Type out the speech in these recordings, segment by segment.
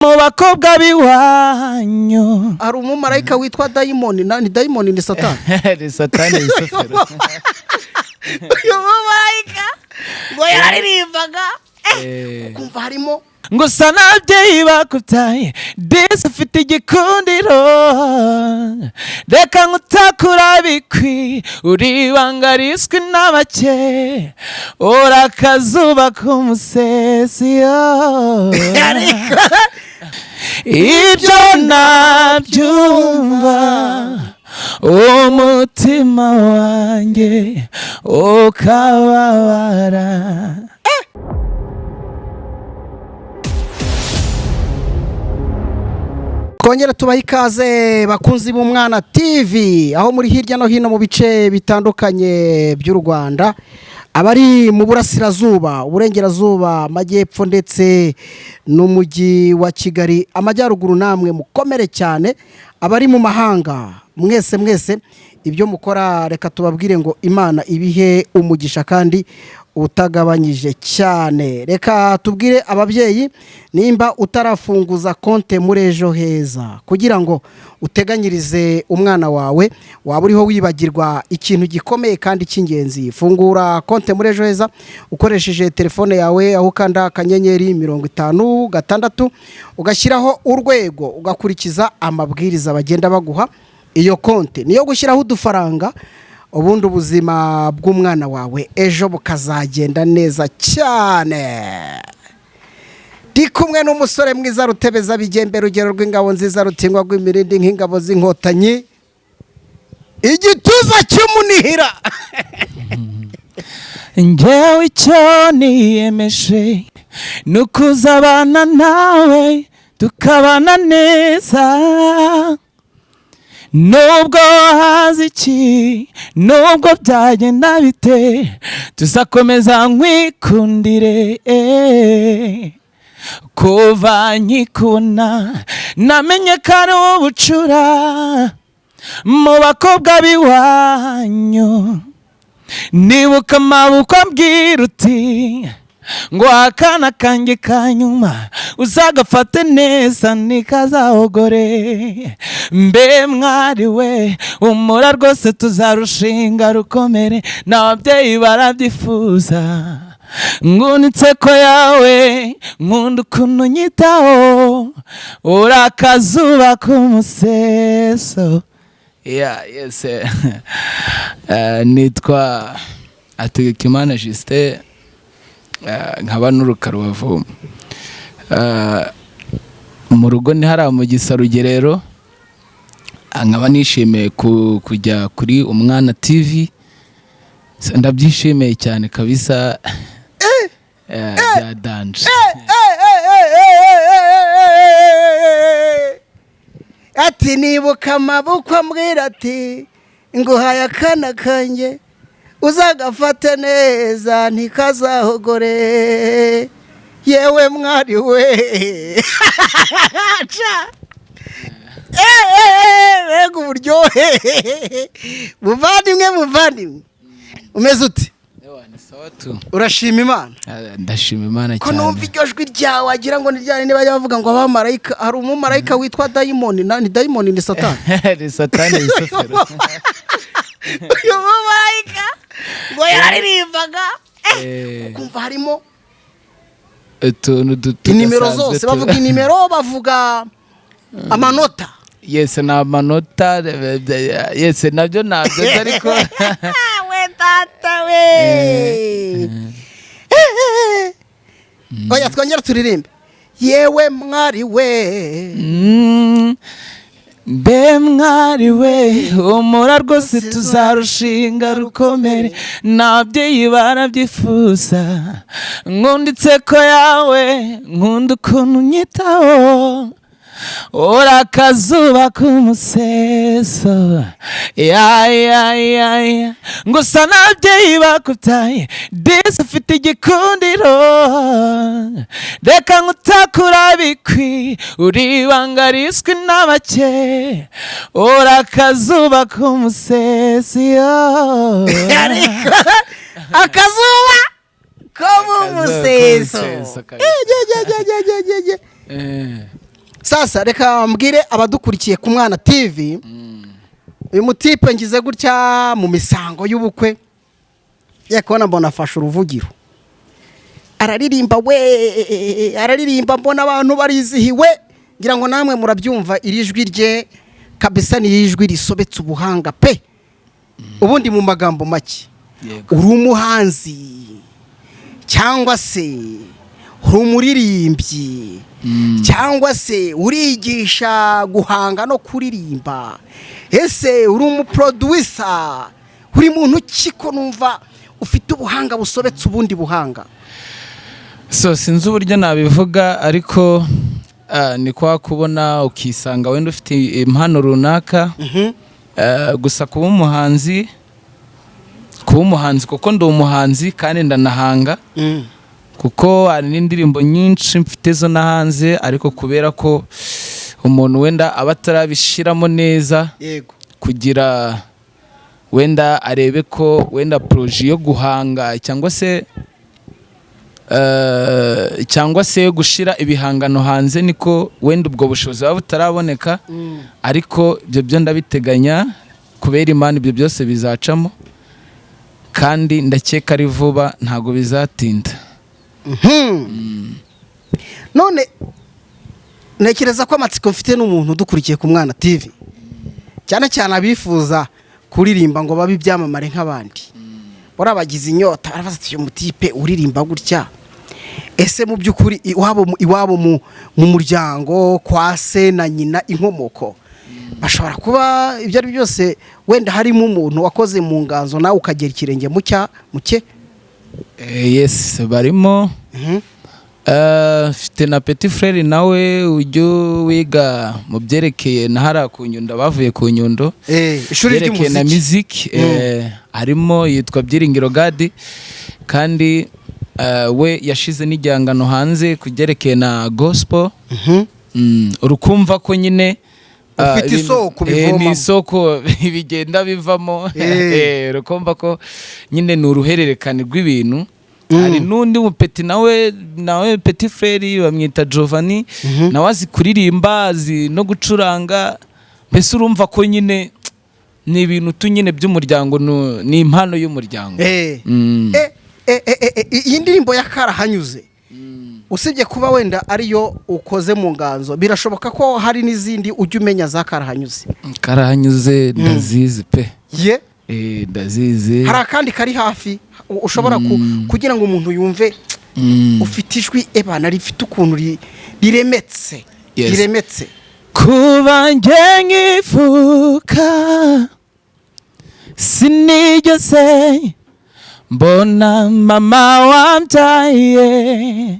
Mu bakobwa b'iwanyu. Hari umumarayika witwa dayimoni, ni dayimoni, ni Satani. Ni Satani Rusufero. Uyu mumarayika ngo yararirimbaga, ukumva harimo ngo usa n'ababyeyi bakubyaye, disi ufite igikundiro, reka nkutakura bikwi, uri ibanga riswi n'abake, uri akazuba k'umusesiyo. Ariko ibyo nabyumva, umutima wanjye ukababara. Twongere tubahe ikaze, bakunzi b'Umwana TV, aho muri hirya no hino mu bice bitandukanye by'u Rwanda, abari mu burasirazuba, uburengerazuba, amajyepfo ndetse n'umujyi wa Kigali, amajyaruguru, namwe mukomere cyane. Abari mu mahanga mwese mwese, ibyo mukora, reka tubabwire ngo Imana ibihe umugisha kandi utagabanyije cyane. Reka tubwire ababyeyi, nimba utarafunguza konte muri Ejo Heza kugira ngo uteganyirize umwana wawe, waba uriho wibagirwa ikintu gikomeye kandi cy'ingenzi. Fungura konte muri Ejo Heza ukoresheje telefone yawe, aho ukanda *56 ugashyiraho urwego, ugakurikiza amabwiriza bagenda baguha. Iyo konte niyo gushyiraho udufaranga, ubundi ubuzima bw'umwana wawe ejo bukazagenda neza cyane. Ndi kumwe n'umusore mwiza, rutebeza bigembe, rugero rw'ingabo nziza, rutingwa rw'imirindi nk'ingabo z'Inkotanyi, igituza cy'umunihira. Njyewe icyo niyemeje ni ukuzabana nawe, tukabana neza, nubwo haza iki, nubwo byagenda bite, tuzakomeza nkwikundire. Kuva nkikubona namenye ko ari ubucura mu bakobwa b'iwanyu. Nibuka amaboko ambwira uti ngo akana kanjye ka nyuma uzagafate neza ntikazahogore. Mbe mwari we, umura rwose tuzarushinga rukomere, n'ababyeyi barabyifuza. Ngunitse ko yawe, nkunda ukuntu unyitaho, uri akazuba k'umuseso. Yeah, yes. Nitwa Hategekimana Justin, nkaba n'uruka Rubavu. Mu rugo ni hariya mu Gisa Rugerero. Nkaba nishimiye kujya kuri Umwana TV. So, ndabyishimiye cyane kabisa. Bya danger. Ati nibuka amaboko ambwira ati nguhaye akana kanjye uzagafate neza ntikazahogore. Yewe mwari we. Ca. Mbega uburyohe! Muvandimwe, muvandimwe, umeze ute? Ewa, ni sawa tu. Urashima Imana? Ndashima Imana Ko numva cyane. iryo jwi ryawe wagira ngo ni ryari, niba bajya bavuga ngo abamarayika, hari umumarayika witwa dayimoni, ni dayimoni, ni Satani. Ni Satani Rusufero. Uyu mumarayika ngo yararirimbaga, ukumva harimo utuntu inimero tudasanzwe zose, bavuga inimero, bavuga amanota. Yes, ni amanota, yes, nabyo ntabyo nzi, ariko We tata we! Oya, twongere turirimbe yewe mwari we. Mbe mwari we, humura rwose tuzarushinga rukomere, n'ababyeyi barabyifuza. Nkunditse ko yawe, nkunda ukuntu unyitaho, uri akazuba k'umuseso. Ya ya ya ya, ngo usa n'ababyeyi bakubyaye, disi ufite igikundiro, reka nkutakura bikwi, uri ibanga riswi n'abake, uri akazuba k'umusesiyo. Ariko akazuba ko mu Akazuba museso. k'umuseso kabisa. Ye, ye, ye, ye, ye, ye. Sasa reka mbwire abadukurikiye ku Mwana TV, uyu mutipe ngize gutya mu misango y'ubukwe, ye kubona mbona afashe uruvugiro araririmba we, araririmba, mbona abantu barizihiwe. Ngira ngo namwe murabyumva, iri jwi rye kabisa ni ijwi risobetse ubuhanga pe. Ubundi mu magambo make, uri umuhanzi cyangwa se uri umuririmbyi cyangwa se urigisha guhanga no kuririmba? Ese uri umuproducer? Uri muntu ki ko numva ufite ubuhanga busobetse ubundi buhanga? So sinzi uburyo nabivuga, ariko ni kwa kubona ukisanga wenda ufite impano runaka. Gusa kuba umuhanzi, kuko ndi umuhanzi kandi ndanahanga, kuko hari n'indirimbo nyinshi mfite zo nahanze, ariko kubera ko umuntu wenda aba atarabishiramo neza kugira wenda arebe ko wenda projet yo guhanga cyangwa se yo gushira ibihangano hanze, niko wenda ubwo bushobozi buba butaraboneka. Ariko ibyo byo ndabiteganya, kubera Imana ibyo byose bizacamo, kandi ndakeka ari vuba, ntabwo bizatinda. None ntekereza ko amatsiko mfite n'umuntu udukurikiye ku Mwana TV, cyane cyane abifuza kuririmba ngo babe ibyamamare nk'abandi, buriya bagize inyota, barabaza ati: "Uyu mutipe uririmba gutya, ese mu by'ukuri iwabo mu muryango kwa se na nyina, inkomoko bashobora kuba ibyo ari byo byose wenda harimo umuntu wakoze mu nganzo, nawe ukagera ikirenge mu cya muke?" Yes, barimo. Mfite na petit frère nawe ujya wiga mu byerekeye na hariya ku Nyundo, bavuye ku Nyundo. Ishuri byerekeye na ry'umuziki. Music, harimo yitwa Byiringiro Gadi, kandi we yashize n'igihangano hanze ku byerekeye na gospel. Urukumva ko nyine Ufite isoko ni bivomamo. Isoko bigenda bivamo. Urukumva ko nyine ni uruhererekane rw'ibintu. Hari n'undi mupeti nawe petit frère bamwita Giovanni, nawe azi kuririmba, azi no gucuranga. Mbese urumva ko nyine ni ibintu tu nyine by'umuryango, ni impano y'umuryango. Iyi ndirimbo ya Karahanyuze, usibye kuba wenda ariyo ukoze mu nganzo, birashoboka ko hari n'izindi ujya umenya za Karahanyuze? Karahanyuze ndazizi pe. Ye? Ndazizi. Hari akandi kari hafi ushobora kugira ngo umuntu yumve ufite ijwi ebana rifite ukuntu riremetse? Yes. Riremetse. Kuba njye nkivuka sinigeze mbona mama wambyaye,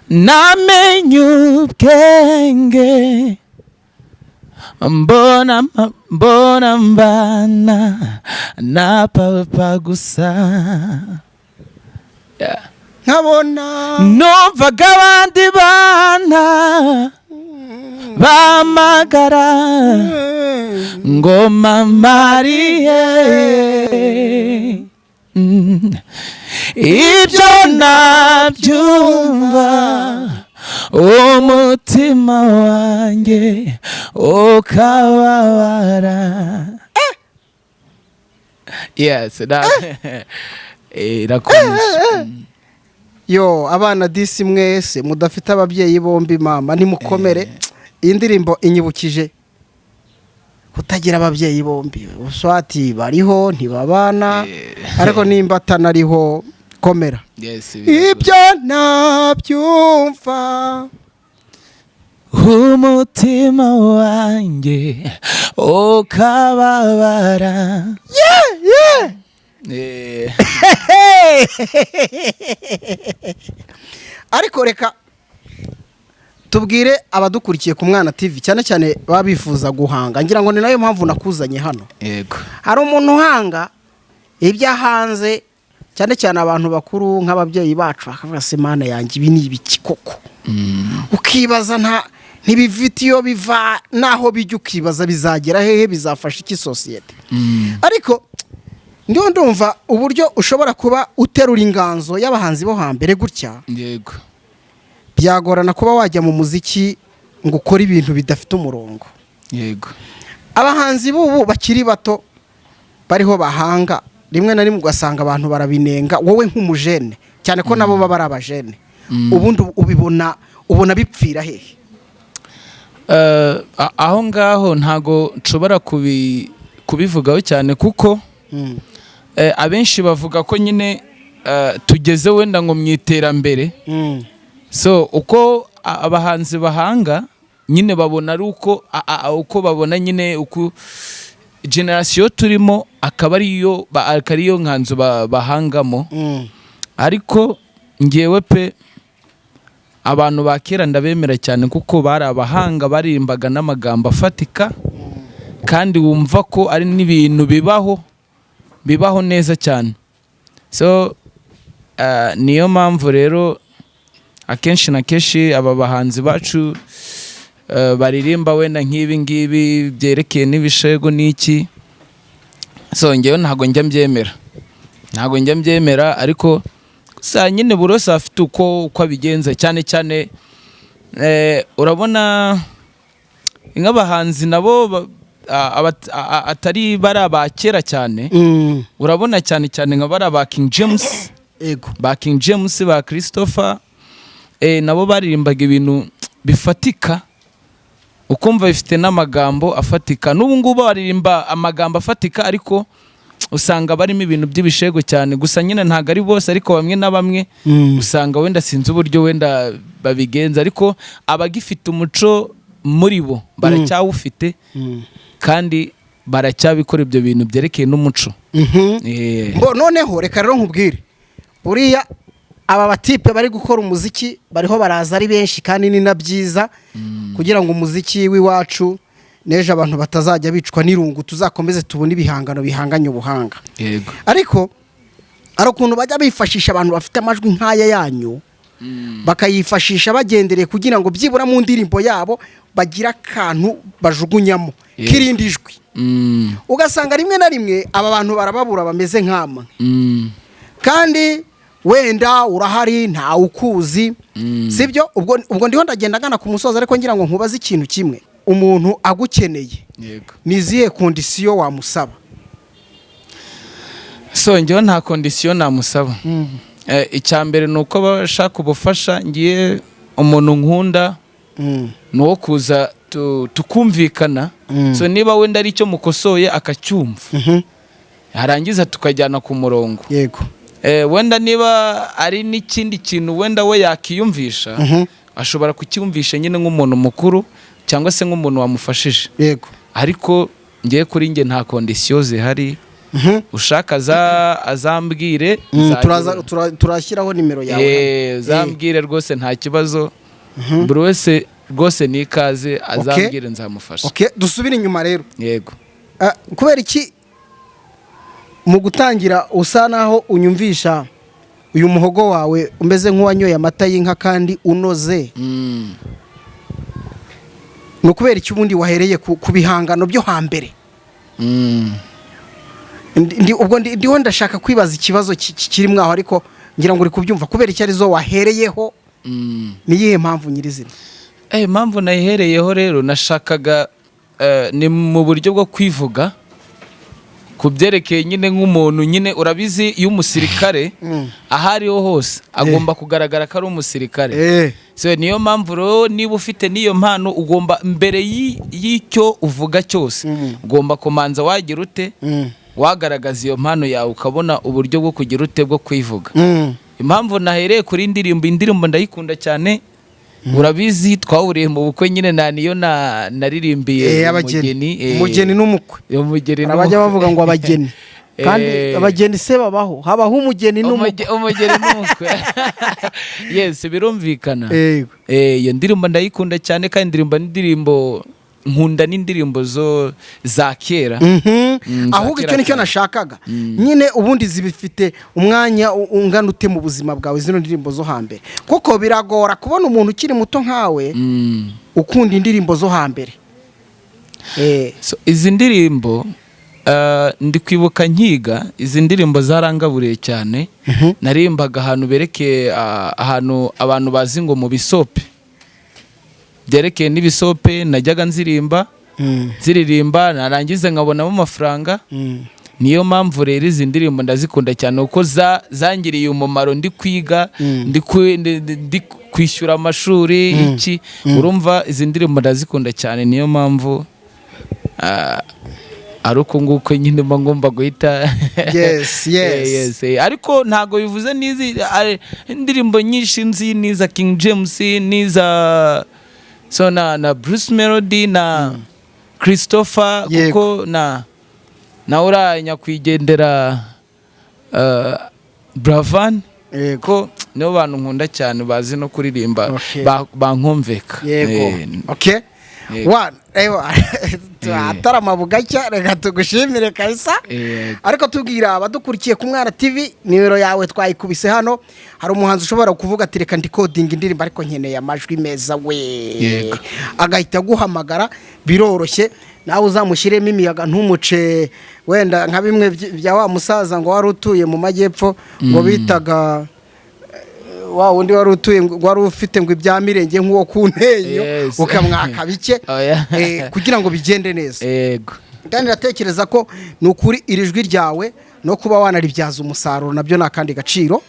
namenye ubwenge mbona mbana na papa gusa. Yeah. Nkabona Numvaga abandi bana bamagara ngo mama arihe. Ibyo nabyumva umutima wanjye ukababara. Yes, irakomeje. Yo, abana disi mwese mudafite ababyeyi bombi, mama nimukomere. Iyi ndirimbo inyibukije kutagira ababyeyi bombi, uswati bariho ntibabana, ariko nimba atanariho, komera. Yes. Ibyo nabyumva umutima wanjye ukababara. Ariko reka tubwire abadukurikiye ku Mwana TV, cyane cyane baba bifuza guhanga, ngira ngo ni nayo mpamvu nakuzanye hano. Yego. Hari umuntu uhanga ibyo ahanze, cyane cyane abantu bakuru nk'ababyeyi bacu, bakavuga: "Se Mana yanjye, ibi ni ibiki koko?" Ukibaza nta ntibifite iyo biva n'aho bijya, ukibaza bizagera hehe, bizafasha iki sosiyete? Ariko ndiho ndumva uburyo ushobora kuba uterura inganzo y'abahanzi bo hambere gutya. Yego. Byagorana kuba wajya mu muziki ngo ukore ibintu bidafite umurongo. Abahanzi b'ubu bakiri bato bariho bahanga, rimwe na rimwe ugasanga abantu barabinenga. Wowe nk'umujene, cyane ko nabo baba ari abajene, ubundi ubibona, ubona bipfira hehe? Aho ngaho ntago nshobora kubivugaho cyane, kuko abenshi bavuga ko nyine tugeze wenda ngo mu iterambere. So uko abahanzi bahanga nyine babona ari uko uko babona nyine, uko generation turimo akaba ariyo nkanzo bahangamo. Ariko ngewe pe, abantu ba kera ndabemera cyane, kuko bari abahanga, baririmbaga n'amagambo afatika kandi wumva ko ari n'ibintu bibaho, bibaho neza cyane. So niyo mpamvu rero akenshi na kenshi aba bahanzi bacu baririmba wenda nk'ibi ngibi byerekeye n'ibishego n'iki. So ngewe ntabwo njya mbyemera, ntabwo njya mbyemera. Ariko gusa nyine buri wese afite uko abigenza. Cyane cyane urabona nk'abahanzi nabo atari bari aba kera cyane. Urabona cyane cyane nka bari aba King James, ba King James, ba Christopher, nabo baririmbaga ibintu bifatika, ukumva bifite n'amagambo afatika. N'ubu ngubu baririmba amagambo afatika, ariko usanga barimo ibintu by'ibishego cyane. Gusa nyine ntabwo ari bose, ariko bamwe na bamwe usanga wenda sinzi uburyo wenda babigenza, ariko abagifite umuco muri bo baracyawufite kandi baracyabikora ibyo bintu byerekeye n'umuco. Mbo noneho reka rero nkubwire, buriya aba batipe bari gukora umuziki bariho baraza ari benshi, kandi ni na byiza kugira ngo umuziki w'iwacu n'ejo abantu batazajya bicwa n'irungu, tuzakomeze tubone ibihangano bihanganye ubuhanga. Ariko hari ukuntu bajya bifashisha abantu bafite amajwi nk'aya yanyu, bakayifashisha bagendereye kugira ngo byibura mu ndirimbo yabo bagire akantu bajugunyamo k'irindi jwi. Ugasanga rimwe na rimwe aba bantu barababura bameze nk'amwe, kandi wenda urahari ntawe ukuzi. Sibyo? Ubwo ndiho ndagenda ngana ku musozi, ariko ngira ngo nkubaze ikintu kimwe: umuntu agukeneye, ni izihe condition wamusaba? So njyewe nta condition namusaba. Icya mbere ni uko bashaka ubufasha. Ngiye umuntu nkunda ni uwo kuza tukumvikana. So niba wenda ari icyo mukosoye akacyumva, yarangiza tukajyana ku murongo. Wenda niba ari n'ikindi kintu wenda we yakiyumvisha, ashobora kucyumvisha nyine nk'umuntu mukuru cyangwa se nk'umuntu wamufashije. Ariko ngewe kuri njye nta condition zihari. Ushaka azambwire. Turaza turashyiraho nimero yawe. Zambwire rwose, nta kibazo. Buri wese rwose ni ikaze, azambwire nzamufasha. Okay, dusubire inyuma rero. Yego. Ah, kubera iki mu gutangira usa naho unyumvisha uyu muhogo wawe umeze nk'uwanyoye amata y'inka kandi unoze? Ni ukubera iki ubundi wahereye ku bihangano byo hambere? Ubwo ndiho ndashaka kwibaza ikibazo kiri mwaho, ariko ngira ngo uri kubyumva. Kubera iki arizo wahereyeho? Ni iyihe mpamvu nyirizina? Impamvu nayihereyeho rero, nashakaga ni mu buryo bwo kwivuga ku byerekeye nyine nk'umuntu nyine. Urabizi, iyo umusirikare aho ariho hose agomba kugaragara ko ari umusirikare. So niyo mpamvu rero niba ufite n'iyo mpano, ugomba mbere y'icyo uvuga cyose, ugomba kumanza wagira ute? Wagaragaza iyo mpano yawe, ukabona uburyo bwo kugira ute? Bwo kwivuga. Impamvu nahereye kuri indirimbo, indirimbo ndayikunda cyane. Urabizi, twahuriye mu bukwe nyine, na niyo naririmbiye. Abageni. Umugeni, umugeni n'umukwe. Umugeni. Hari abajya n'umukwe. bavuga ngo abageni, kandi abageni se babaho? Habaho umugeni n'umukwe. Umugeni n'umukwe, yes, birumvikana. Iyo ndirimbo ndayikunda cyane, kandi indirimbo n'indirimbo nkunda n'indirimbo zo za kera. Za Ahubwo kera icyo nicyo cyane. nashakaga nyine. Ubundi zibifite umwanya ungana ute mu buzima bwawe, zino ndirimbo zo hambere? Kuko biragora kubona umuntu ukiri muto nkawe ukunda indirimbo zo hambere. So, izi ndirimbo Ndi kwibuka nkiga, izi ndirimbo zarangaburiye cyane. Narimbaga ahantu berekeye, ahantu abantu bazi ngo mu bisope, byerekeye n'ibisope, najyaga nzirimba, nziririmba, narangiza nkabonamo amafaranga. Niyo mpamvu rero izi ndirimbo ndazikunda cyane, kuko zangiriye umumaro ndi kwiga, ndi kwishyura amashuri iki. Urumva, izi ndirimbo ndazikunda cyane, niyo mpamvu ari uko nguko nyine mba ngomba guhita. Yes. Yes. Ariko ntabwo bivuze n'izi indirimbo nyinshi nzi, n'iza King James, n'iza so na Bruce Melody na Christopher, kuko na uriya nyakwigendera Bravan, ko nibo bantu nkunda cyane, bazi no kuririmba, bankumveka. Okay. Yego. One, ewa, atarama bugacya, reka tugushimire kabisa. Ariko tubwira abadukurikiye ku Mwana TV, nimero yawe twayikubise hano. Hari umuhanzi ushobora kuvuga ati: "Reka ndikodinga indirimbo, ariko nkeneye amajwi meza we." Agahita aguhamagara, biroroshye. Nawe uzamushyiremo imiyaga, ntumuce wenda nka bimwe bya wa musaza ngo wari utuye mu majyepfo, ngo bitaga wa wundi wari utuye, ngo wari ufite ngo ibya mirenge nk'uwo ku ntenyo, ukamwaka bike Oya. Kugira ngo bigende neza. Kandi ndatekereza ko ni ukuri, iri jwi ryawe no kuba wanaribyaza umusaruro nabyo ni akandi gaciro.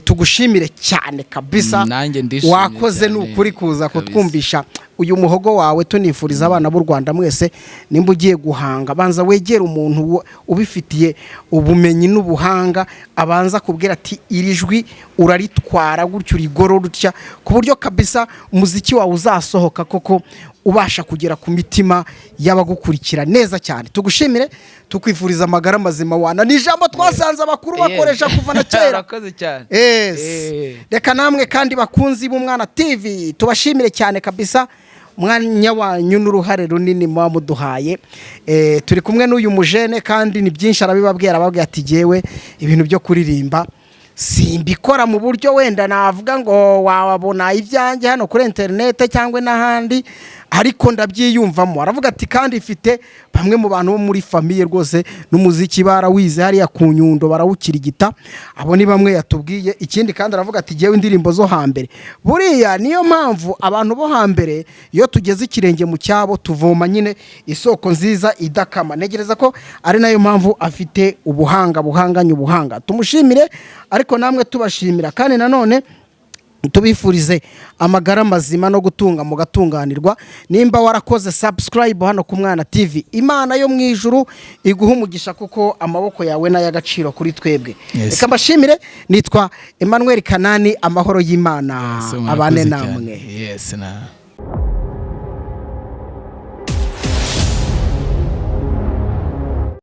Tugushimire cyane kabisa. Nanjye ndishimye Wakoze ni cyane ukuri kuza kabisa. kutwumvisha uyu muhogo wawe. Tunifuriza abana b'u Rwanda mwese, nimba ugiye guhanga, banza wegere umuntu ubifitiye ubumenyi n'ubuhanga, abanza kubwira ati: "Iri jwi uraritwara gutya, urigorora utya," ku buryo kabisa umuziki wawe uzasohoka koko ubasha kugera ku mitima y'abagukurikira neza cyane. Tugushimire, tukwifuriza amagara mazima. Wana ni ijambo twasanze abakuru bakoresha kuva na kera. Urakoze cyane. Yes. Reka namwe kandi bakunzi b'Umwana TV tubashimire cyane kabisa, umwanya wanyu n'uruhare runini muba muduhaye. Turi kumwe n'uyu mujene, kandi ni byinshi arabibabwira. Arababwira ati: "Jyewe ibintu byo kuririmba simbikora mu buryo wenda navuga ngo wabona ibyanjye hano kuri interinete cyangwa n'ahandi, ariko ndabyiyumvamo." Aravuga ati: "Kandi ifite bamwe mu bantu bo muri famille rwose n'umuziki barawize hariya ku Nyundo, barawukirigita." Abo ni bamwe yatubwiye. Ikindi kandi aravuga ati: "Jyewe indirimbo zo hambere, buriya niyo mpamvu abantu bo hambere iyo tugeze ikirenge mu cyabo tuvoma nyine isoko nziza idakama." Ntegereza ko ari nayo mpamvu afite ubuhanga buhanganye ubuhanga. Tumushimire, ariko namwe tubashimira, kandi nanone tubifurize amagara mazima no gutunga mugatunganirwa. Nimba warakoze subscribe hano ku Mwana TV, Imana yo mu ijuru iguha umugisha, kuko amaboko yawe ni ay'agaciro kuri twebwe. Reka mbashimire, nitwa Emmanuel Kanani. Amahoro y'Imana Yes, murakoze abane cyane. namwe. Yes na.